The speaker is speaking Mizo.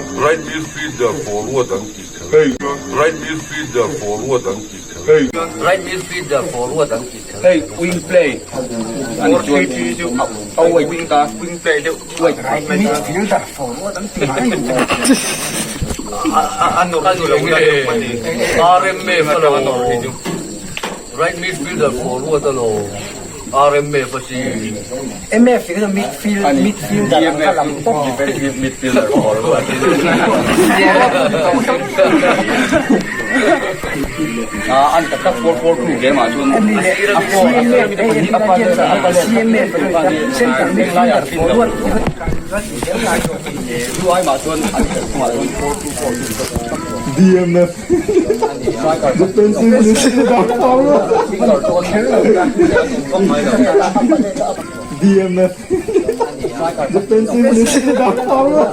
Right midfielder forward an tih kher. Right midfielder forward an tih kher. Right midfielder forward an tih kher. Hei wing play an chuan a wing ta wing play deuh Right midfielder forward an ti mai RMF a lo Right midfielder forward a lo RMF a si. MF hi midfield midfielder ang kha lam pawp. Defensive midfielder forward. An tak tak 4-4-2 game ah chuan a four a sir mi te pahnih a pa leh a pa leh CMF center midfielder forward chu ai mah chuan an khelh thungah chuan 4-2-4-2 DMF Defensive midfielder forward DMF Defensive midfielder forward.